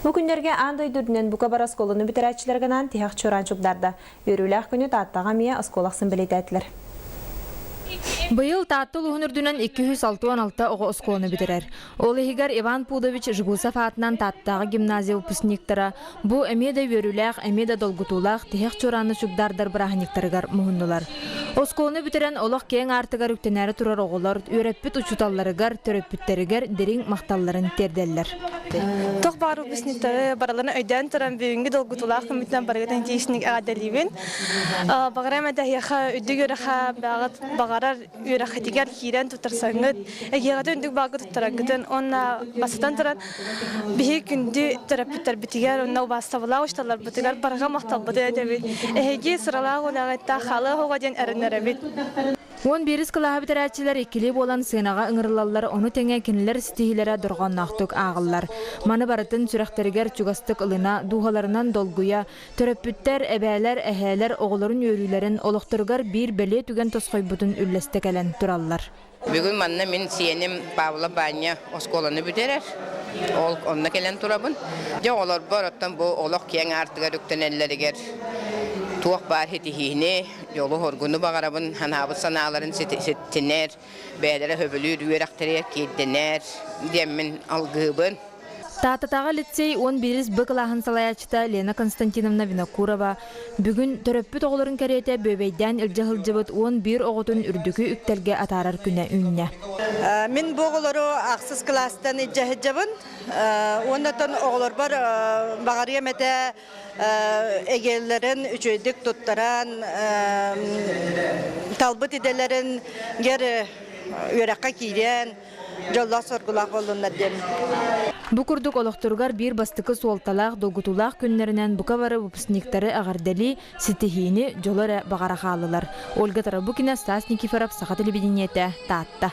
Бу күннэргэ аан дойду үрдүнэн бука бары оскуоланы бүтэрээччилэргэ анаан тиһэх чуораан чугдаарда. Үөрүүлээх күнү Тааттаҕа эмиэ оскуола ахсын бэлиэтээтилэр. Быйыл Таатта улууһун үрдүнэн 266 оҕо оскуоланы бүтэрэр. Ол иһигэр Иван Пудович Жгусов аатынан Тааттааҕы гимназия выпускниктара бу эмиэ да үөрүүлээх, эмиэ да долгутуулаах тиһэх чуорааны чугдаардар бырааһынньыктарыгар муһуннулар. Оскуоланы бүтэрэн олох киэҥ аартыгар үктэнээри турар оҕолор үөрэппит учууталларыгар, төрөппүттэригэр дириҥ махталларын тиэрдэллэр. Туох баар выпускниктары барыларын өйдөөн туран бүгүҥҥү долгутуулаах күммүтүнэн барыгытын тиийсник эҕэрдэлиибин. Баҕарам этэ эһиэхэ үрдүк үөрэххэ бэҕэт баҕарар үөрэххитигэр киирэн туттарсаҥҥыт, эһиэхэтин үрдүк баалга туттараргытын уонна бастатан туран биһиги күндү төрөппүттэрбитигэр уонна убаастабылаах учууталларбытыгар барҕа махталбытын этэбит. Эһиги сыралаах үлэҕит хаалыах оҕо диэн эрэнэрэбит. 11 кылааһы бүтэрээччилэр иккилии буолан сыанаҕа ыҥырыллаллар, ону тэҥэ кинилэр ситиһиилэрэ дорҕоонноохтук ааҕыллар. Маны барытын сүрэхтэригэр чугастык ылына, дууһаларынан долгуйа, төрөппүттэр, эбээлэр, эһээлэр оҕолорун үөрүүлэрин олохторугар биир бэлиэ түгэн тосхойбутун үллэстэ кэлэн тураллар. Бүгүн манна мин сиэним Павла Баанньа оскуоланы бүтэрэр. Ол онно кэлэн турабын. Дьэ оҕолорбор оттон бу олох киэҥ аартыгар үктэнэллэригэр туох баар ситиһиини, дьолу-соргуну баҕарабын, санаабыт санааларын ситтинэр, бэйэлэрэ сөбүлүүр үөрэхтэригэр киирдинэр диэммин алгыыбын. Тааттатааҕы лицей 11 Б кылааһын салайааччыта Лена Константиновна Винокурова бүгүн төрөппүт оҕолорун кэриэтэ бүөбэйдээн илдьэ сылдьыбыт 11 оҕотун үрдүкү үктэлгэ атаарар күнэ үүннэ. Мин бу оҕолору ахсыс кылаастан илдьэ сылдьабын. Уонна оҕолорбор баҕарыам этэ эгэллэрин үчүгэйдик туттаран, талбыт идэлэрин гэр үөрэххэ киирэн, дьоллоох-соргулаах буоллуннар диэн. Бу курдук олохторугар биир бастакы суолталаах, долгутуулаах күннэринэн бука бары выпускниктары эҕэрдэлии, ситиһиини, дьолу эрэ баҕара хааллылар. Ольга Тарабукина, Стас Никифоров, Саха телевидениетэ, Таатта.